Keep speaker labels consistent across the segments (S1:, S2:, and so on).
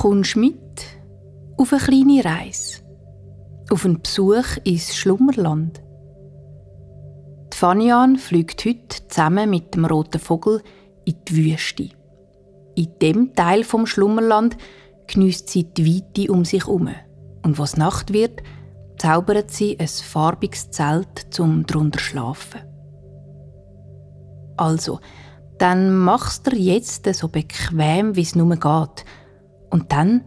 S1: Kommst mit auf eine kleine Reise, auf einen Besuch ins Schlummerland. Die Fanian fliegt heute zusammen mit dem roten Vogel in die Wüste. In diesem Teil vom Schlummerland geniesst sie die Weite um sich herum. Und was Nacht wird, zaubert sie ein farbiges Zelt zum drunter schlafen. Also, dann mach's dir jetzt so bequem, wie es nur geht. Und dann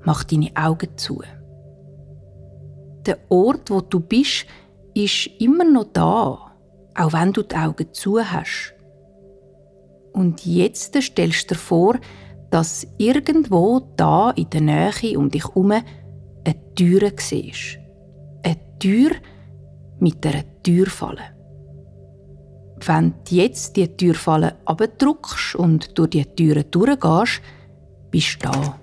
S1: mach deine Augen zu. Der Ort, wo du bist, ist immer noch da, auch wenn du die Augen zu hast. Und jetzt stellst du dir vor, dass irgendwo da in der Nähe um dich herum eine Tür siehst. Eine Tür mit einer Türfalle. Wenn du jetzt die Türfalle abdrückst und durch die Türe durchgehst, bist du da.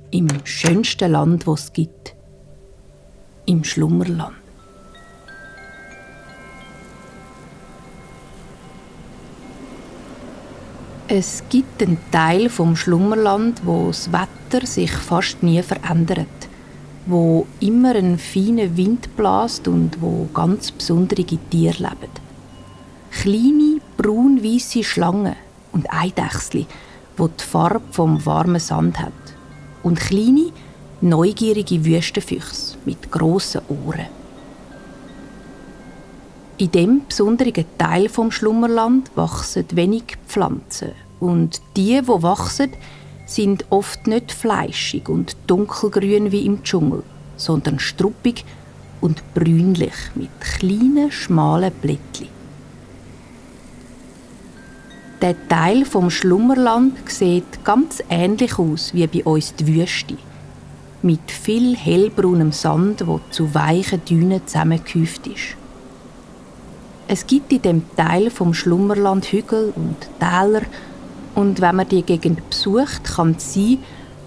S1: Im schönsten Land, das es gibt. Im Schlummerland. Es gibt einen Teil vom Schlummerland, wo das Wetter sich fast nie verändert, wo immer ein feiner Wind bläst und wo ganz besondere Tiere leben. Kleine, braun-weisse Schlangen und Eidechsli, die die Farbe vom warmen Sand hat. Und kleine, neugierige Wüstenfüchse mit grossen Ohren. In diesem besonderen Teil vom Schlummerland wachsen wenig Pflanzen. Und die wachsen, sind oft nicht fleischig und dunkelgrün wie im Dschungel, sondern struppig und brünlich mit kleinen, schmalen Blättchen. Der Teil vom Schlummerland sieht ganz ähnlich aus wie bei uns die Wüste. Mit viel hellbraunem Sand, der zu weichen Dünen zusammengehäuft ist. Es gibt in diesem Teil vom Schlummerland Hügel und Täler. Und wenn man die Gegend besucht, kann es sein,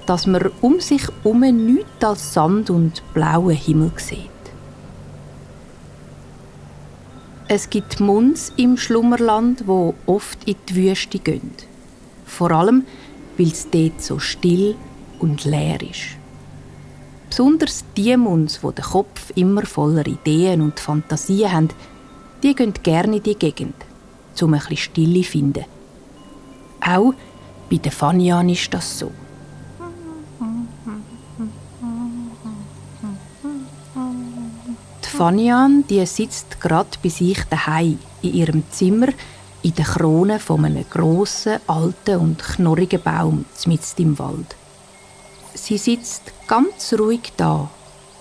S1: dass man um sich herum nichts als Sand und blauen Himmel sieht. Es gibt Munds im Schlummerland, die oft in die Wüste gehen. Vor allem, weil es dort so still und leer ist. Besonders die Munds, die den Kopf immer voller Ideen und Fantasien haben, die gehen gerne in die Gegend, um ein bisschen Stille zu finden. Auch bei den Fanian ist das so. Die Fanian, die sitzt gerade bei sich daheim in ihrem Zimmer in der Krone von einem grossen, alten und knorrigen Baum mitten im Wald. Sie sitzt ganz ruhig da,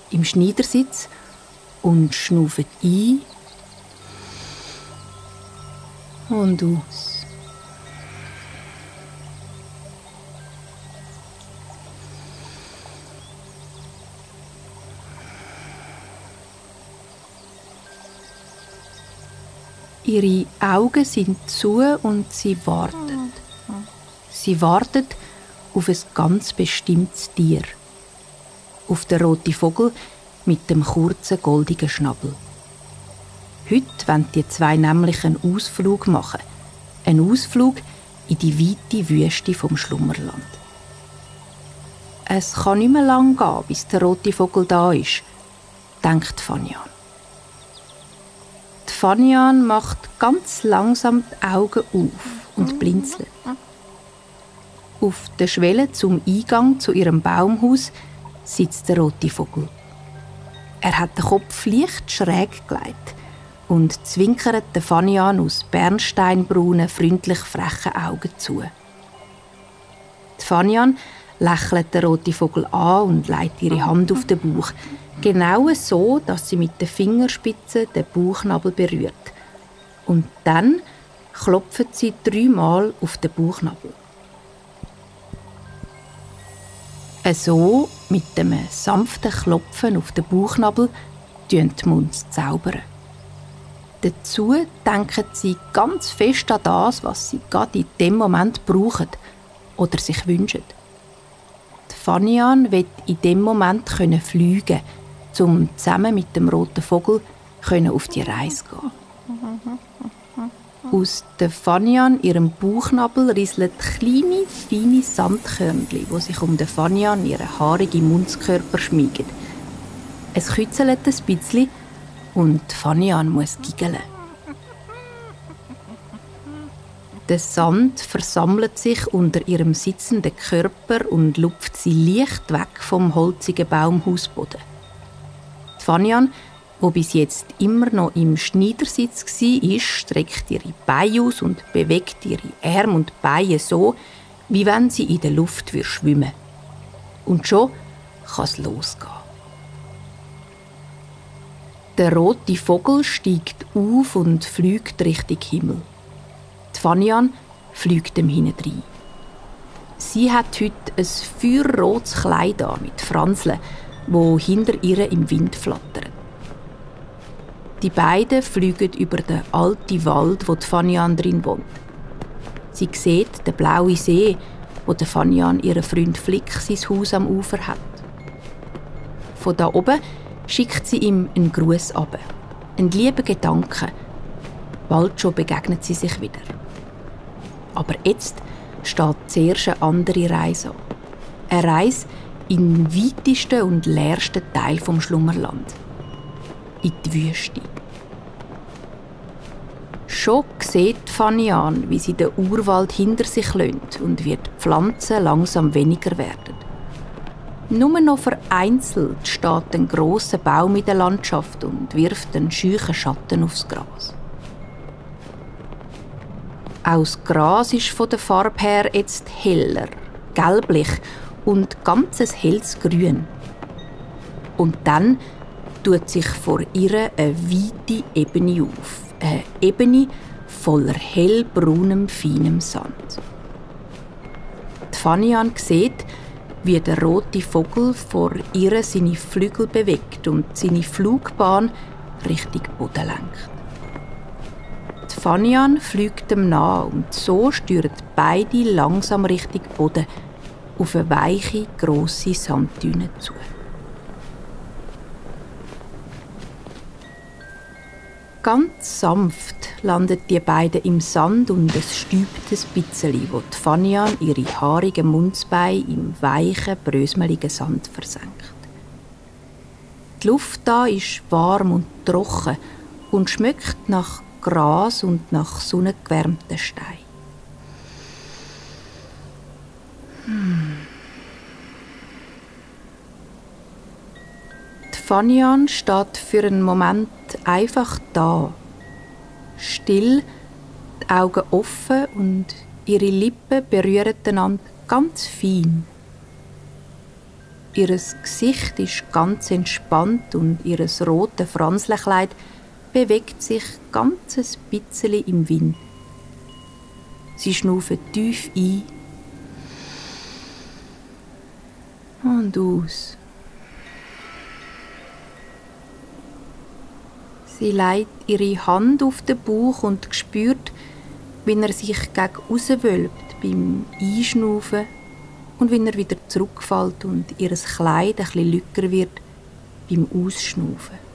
S1: im Schneidersitz und schnauft ein und aus. Ihre Augen sind zu und sie wartet. Sie wartet auf ein ganz bestimmtes Tier. Auf den roten Vogel mit dem kurzen, goldigen Schnabel. Heute wollen die zwei nämlich einen Ausflug machen. Einen Ausflug in die weite Wüste vom Schlummerland. Es kann nicht mehr lang gehen, bis der rote Vogel da ist, denkt Fanian. Die Fanian macht ganz langsam die Augen auf und blinzelt. Auf der Schwelle zum Eingang zu ihrem Baumhaus sitzt der rote Vogel. Er hat den Kopf leicht schräg gelegt und zwinkert der Fanian aus bernsteinbraunen, freundlich frechen Augen zu. Die Fanian lächelt den roten Vogel an und legt ihre Hand auf den Bauch. Genau so, dass sie mit den Fingerspitzen den Bauchnabel berührt. Und dann klopft sie 3-mal auf den Bauchnabel. So, mit einem sanften Klopfen auf den Bauchnabel, zaubern die Munds zaubern. Dazu denken sie ganz fest an das, was sie gerade in dem Moment brauchen oder sich wünschen. Die Fanian will in dem Moment fliegen, um zusammen mit dem roten Vogel auf die Reise zu gehen. Aus der Fanian, ihrem Bauchnabel, rieseln kleine, feine Sandkörnchen, die sich um den Fanian, ihren haarigen Mundskörper, schmiegen. Es kützelt ein bisschen und Fanian muss giggeln. Der Sand versammelt sich unter ihrem sitzenden Körper und lupft sie leicht weg vom holzigen Baumhausboden. Die Fanian, die bis jetzt immer noch im Schneidersitz war, streckt ihre Beine aus und bewegt ihre Arme und Beine so, wie wenn sie in der Luft schwimmen würde. Und schon kann es losgehen. Der rote Vogel steigt auf und fliegt Richtung Himmel. Die Fanian fliegt ihm hinein. Sie hat heute ein feuerrotes Kleid an mit Franseln, die hinter ihr im Wind flattern. Die beiden fliegen über den alten Wald, wo die Fanian drin wohnt. Sie sieht den blauen See, wo der Fanian ihren Freund Flick sein Haus am Ufer hat. Von da oben schickt sie ihm einen Gruß ab, einen lieben Gedanken. Bald schon begegnen sie sich wieder. Aber jetzt steht zuerst eine andere Reise an. Eine Reise in den weitesten und leersten Teil vom Schlummerland. In die Wüste. Schon sieht Fanian, wie sie den Urwald hinter sich lässt und wie die Pflanzen langsam weniger werden. Nur noch vereinzelt steht ein grosser Baum in der Landschaft und wirft einen scheuchen Schatten aufs Gras. Auch das Gras ist von der Farbe her jetzt heller, gelblich und ganz ein helles Grün. Und dann tut sich vor ihr eine weite Ebene auf. Eine Ebene voller hellbraunem, feinem Sand. Die Fanian sieht, wie der rote Vogel vor ihr seine Flügel bewegt und seine Flugbahn Richtung Boden lenkt. Die Fanian fliegt ihm nach und so steuern beide langsam Richtung Boden auf eine weiche, grosse Sanddüne zu. Ganz sanft landen die beiden im Sand und es stäubt ein bisschen, wo die Fanian ihre haarigen Mundsbeine im weichen, brösmeligen Sand versenkt. Die Luft da ist warm und trocken und schmeckt nach Gras und nach sonnengewärmten Steinen. Die Fanian steht für einen Moment einfach da, still, die Augen offen und ihre Lippen berühren einander ganz fein. Ihr Gesicht ist ganz entspannt und ihr rotes Franselkleid bewegt sich ganz ein bisschen im Wind. Sie schnaufen tief ein und aus. Sie legt ihre Hand auf den Bauch und spürt, wie er sich gegen aussen wölbt beim Einschnaufen und wie er wieder zurückfällt und ihr Kleid ein bisschen lücker wird beim Ausschnaufen.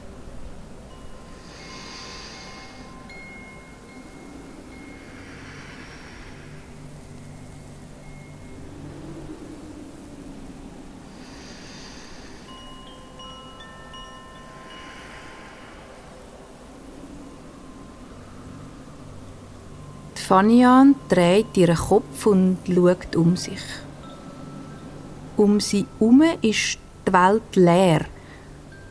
S1: Fanian dreht ihren Kopf und schaut um sich. Um sie herum ist die Welt leer.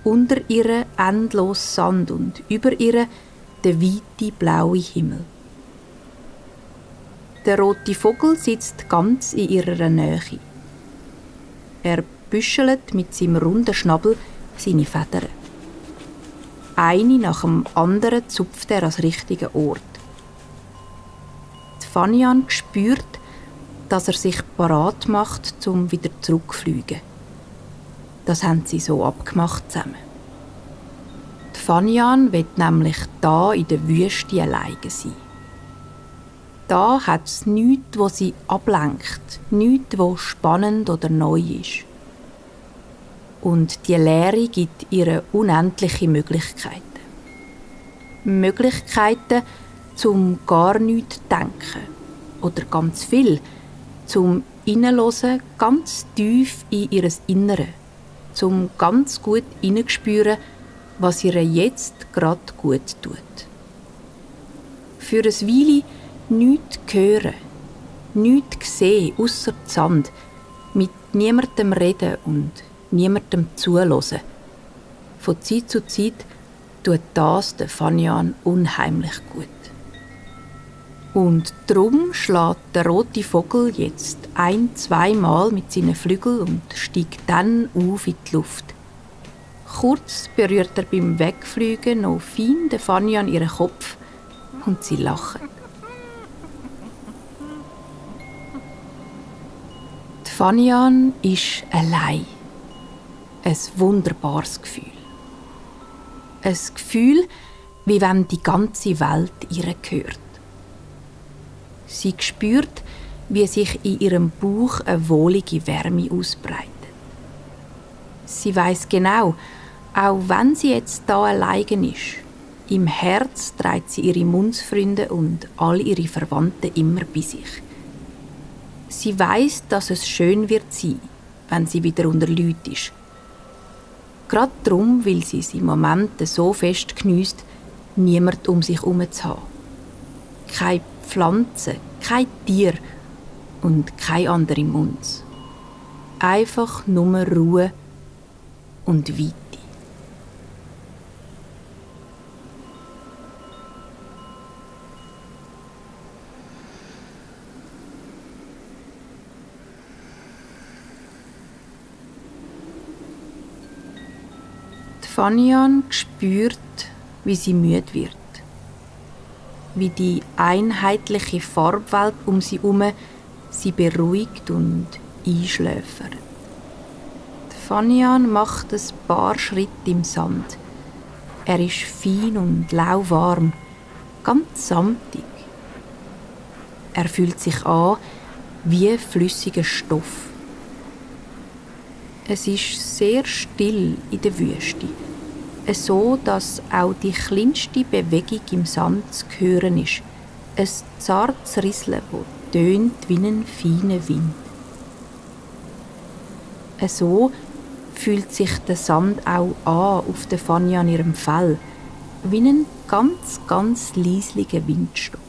S1: Unter ihr endlos Sand und über ihr der weite blaue Himmel. Der rote Vogel sitzt ganz in ihrer Nähe. Er büschelt mit seinem runden Schnabel seine Federn. Eine nach dem anderen zupft er ans richtige Ort. Fanian spürt, dass er sich parat macht, um wieder zurückzufliegen. Das haben sie so abgemacht zusammen. Die Fanian will nämlich da in der Wüste alleine sein. Da hat es nichts, was sie ablenkt, nichts, was spannend oder neu ist. Und die Leere gibt ihr unendliche Möglichkeiten. Möglichkeiten, zum gar nichts denken. Oder ganz viel, zum Hineinhören ganz tief in ihr Innere, zum ganz gut hineinspüren, was ihr jetzt gerade gut tut. Für eine Weile nichts hören, nichts sehen, ausser den Sand, mit niemandem reden und niemandem zuhören. Von Zeit zu Zeit tut das der Fanian unheimlich gut. Und drum schlägt der rote Vogel jetzt 1-2 Mal mit seinen Flügeln und steigt dann auf in die Luft. Kurz berührt er beim Wegfliegen noch fein den Fanian ihren Kopf und sie lachen. Die Fanian ist allein. Ein wunderbares Gefühl. Ein Gefühl, wie wenn die ganze Welt ihr gehört. Sie spürt, wie sich in ihrem Bauch eine wohlige Wärme ausbreitet. Sie weiß genau, auch wenn sie jetzt da allein ist, im Herz trägt sie ihre Mundsfreunde und all ihre Verwandten immer bei sich. Sie weiß, dass es schön wird sein, wenn sie wieder unter Leuten ist. Gerade darum, weil sie es im Moment so fest geniesst, niemand um sich herum zu haben. Keine Pflanzen, kein Tier und kein anderer Mund. Einfach nur Ruhe und Weite. Fanian spürt, wie sie müde wird. Wie die einheitliche Farbwelt um sie herum sie beruhigt und einschläfert. Fanian macht ein paar Schritte im Sand. Er ist fein und lauwarm, ganz samtig. Er fühlt sich an wie flüssiger Stoff. Es ist sehr still in der Wüste, so dass auch die kleinste Bewegung im Sand zu hören ist. Ein zartes Risseln, das tönt wie ein feiner Wind. So fühlt sich der Sand auch an auf der Fanian an ihrem Fell, wie ein ganz, ganz leislicher Windstoß.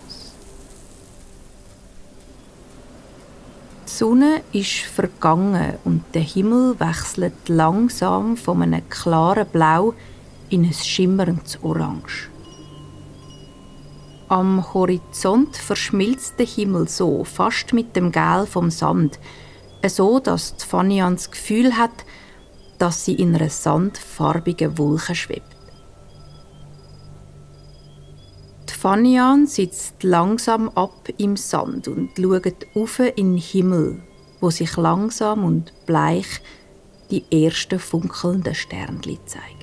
S1: Die Sonne ist vergangen und der Himmel wechselt langsam von einem klaren Blau in ein schimmerndes Orange. Am Horizont verschmilzt der Himmel so fast mit dem Gel vom Sand, so dass die Fanian das Gefühl hat, dass sie in einer sandfarbigen Wolke schwebt. Die Fanian sitzt langsam ab im Sand und schaut auf in den Himmel, wo sich langsam und bleich die ersten funkelnden Sternchen zeigen.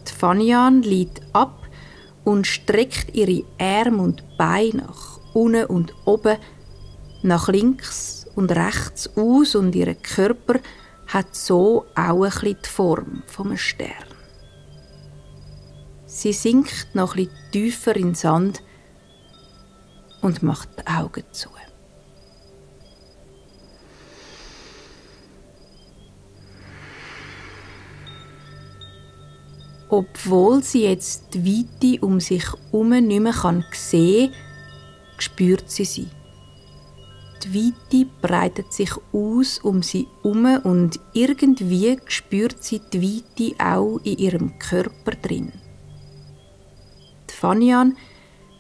S1: Die Fanian liegt ab und streckt ihre Arme und Beine nach unten und oben, nach links und rechts aus und ihr Körper hat so auch ein bisschen die Form eines Sterns. Sie sinkt noch ein bisschen tiefer in den Sand und macht die Augen zu. Obwohl sie jetzt die Weite um sich herum nicht mehr sehen kann, spürt sie. Die Weite breitet sich aus um sie herum und irgendwie spürt sie die Weite auch in ihrem Körper drin. Die Fanian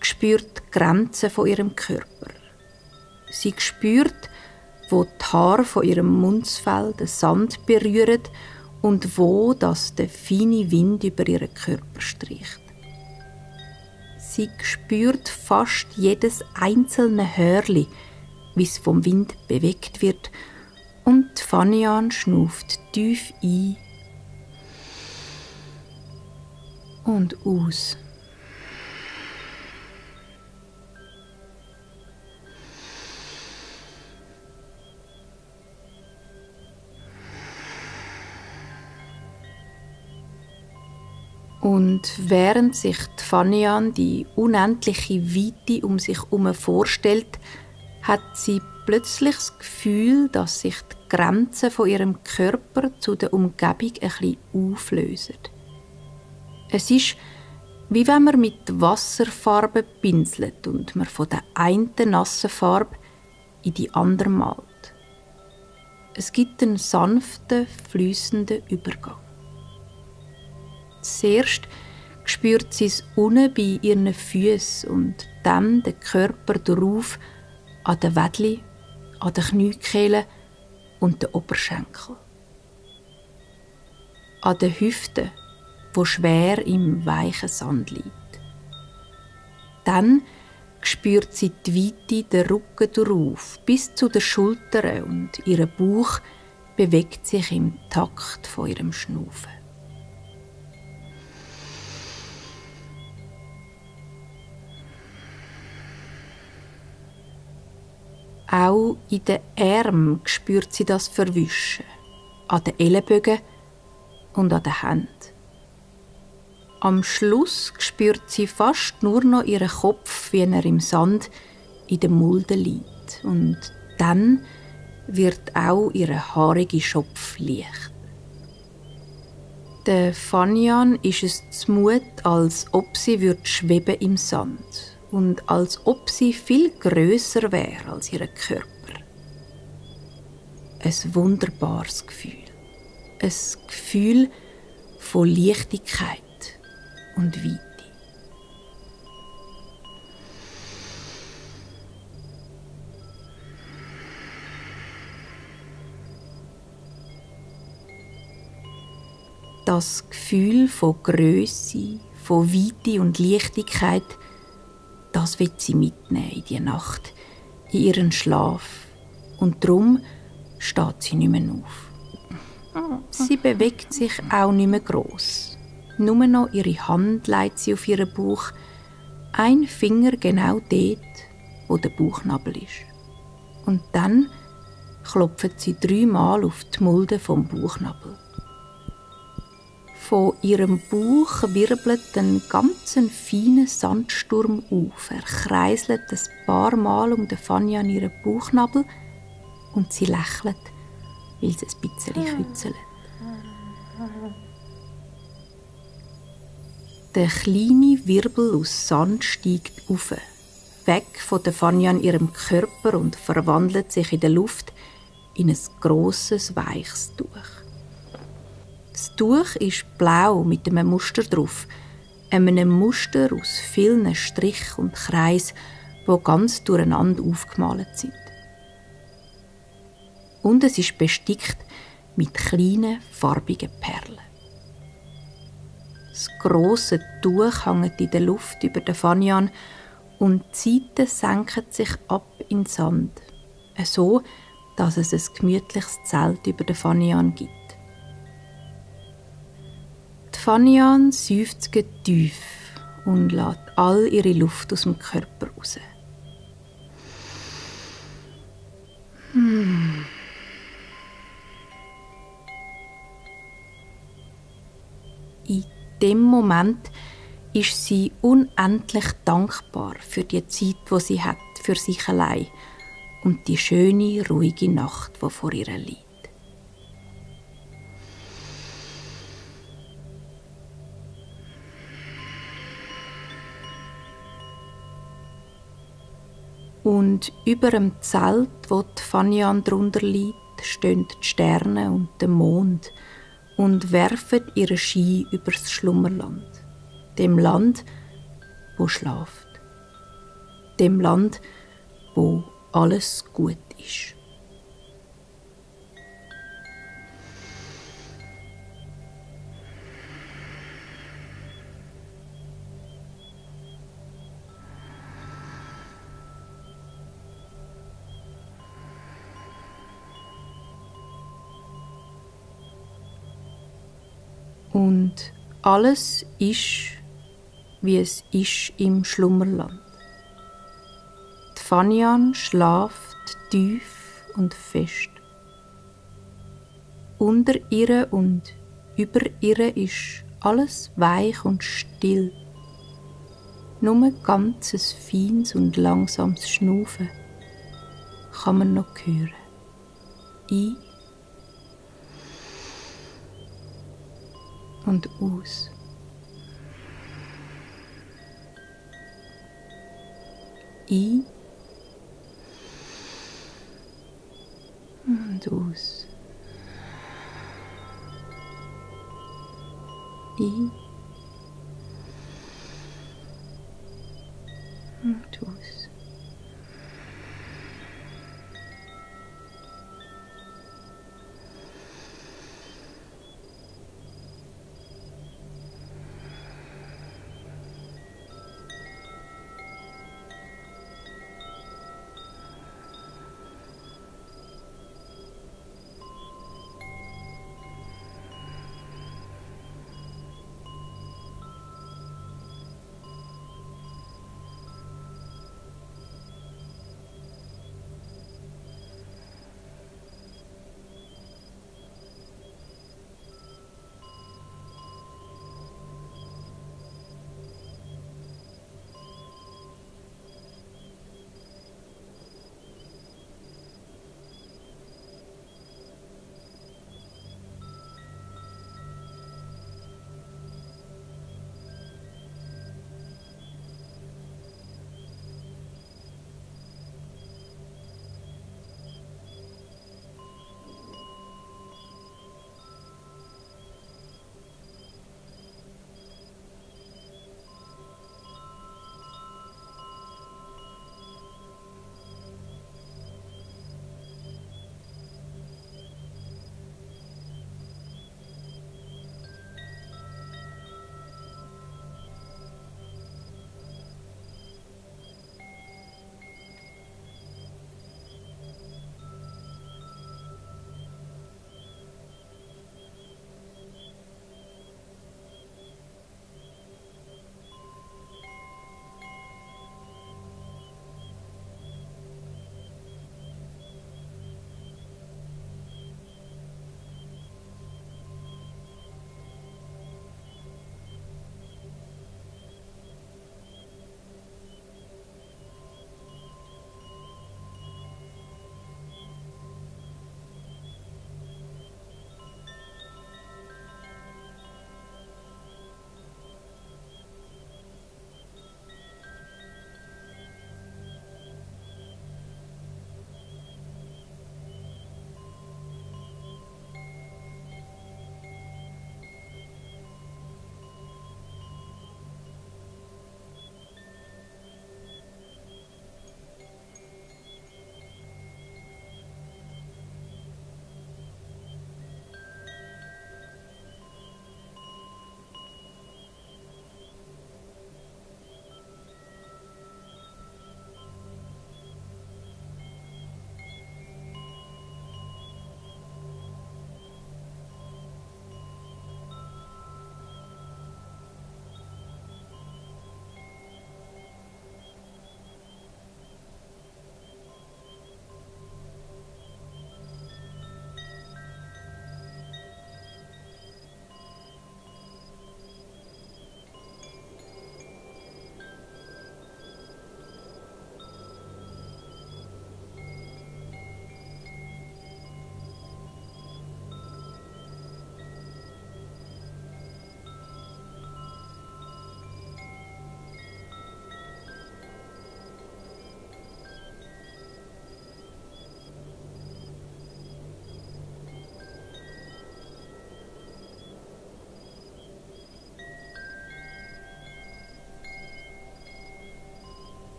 S1: spürt die Grenzen von ihrem Körper. Sie spürt, wo die Haare von ihrem Mundsfell den Sand berühren und wo das der feine Wind über ihren Körper streicht. Sie spürt fast jedes einzelne Hörli, wie es vom Wind bewegt wird, und Fanian schnauft tief ein und aus. Und während sich die Fanian die unendliche Weite um sich herum vorstellt, hat sie plötzlich das Gefühl, dass sich die Grenzen von ihrem Körper zu der Umgebung ein bisschen auflösen. Es ist, wie wenn man mit Wasserfarbe pinselt und man von der einen nassen Farbe in die andere malt. Es gibt einen sanften, fließenden Übergang. Zuerst spürt sie es unten bei ihren Füßen und dann den Körper darauf, an den Wädli, an den Kniekehlen und den Oberschenkeln. An den Hüften, wo schwer im weichen Sand liegt. Dann spürt sie die Weite den Rücken darauf, bis zu den Schultern und ihr Bauch bewegt sich im Takt von ihrem Schnaufen. Auch in den Armen spürt sie das Verwischen, an den Ellenbögen und an den Händen. Am Schluss spürt sie fast nur noch ihren Kopf, wie er im Sand in der Mulde liegt. Und dann wird auch ihr haariger Schopf leicht. Der Fanian ist es zumut, als ob sie schweben im Sand und als ob sie viel grösser wäre als ihr Körper. Ein wunderbares Gefühl. Ein Gefühl von Leichtigkeit und Weite. Das Gefühl von Grösse, von Weite und Leichtigkeit, das will sie mitnehmen in die Nacht, in ihren Schlaf. Und darum steht sie nicht mehr auf. Sie bewegt sich auch nicht mehr gross. Nur noch ihre Hand legt sie auf ihren Bauch, ein Finger genau dort, wo der Bauchnabel ist. Und dann klopft sie 3-mal auf die Mulde vom Bauchnabel. Von ihrem Bauch wirbelt ein ganz feiner Sandsturm auf. Er kreiselt ein paar Mal um den Fanian ihren Bauchnabel und sie lächelt, weil sie ein bisschen kützelt. Der kleine Wirbel aus Sand steigt auf, weg von der Fanian ihrem Körper und verwandelt sich in der Luft in ein grosses, weiches Tuch. Das Tuch ist blau mit einem Muster drauf, einem Muster aus vielen Strichen und Kreisen, die ganz durcheinander aufgemalt sind. Und es ist bestickt mit kleinen, farbigen Perlen. Das grosse Tuch hängt in der Luft über den Fanian und die Seiten senken sich ab in den Sand, so dass es ein gemütliches Zelt über den Fanian gibt. Die Fanian seufzt tief und lässt all ihre Luft aus dem Körper raus. In dem Moment ist sie unendlich dankbar für die Zeit, die sie hat, für sich allein und die schöne, ruhige Nacht, die vor ihr liegt. Und über dem Zelt, wo die Fanian drunter liegt, stehen die Sterne und der Mond und werfen ihre Schein übers Schlummerland. Dem Land, wo schlaft. Dem Land, wo alles gut ist. Und alles ist, wie es ist im Schlummerland. Die Fanian schlaft tief und fest. Unter ihr und über ihr ist alles weich und still. Nur ganzes feines und langsames Schnaufen kann man noch hören. Ein und aus. Ein und aus. Ein und aus.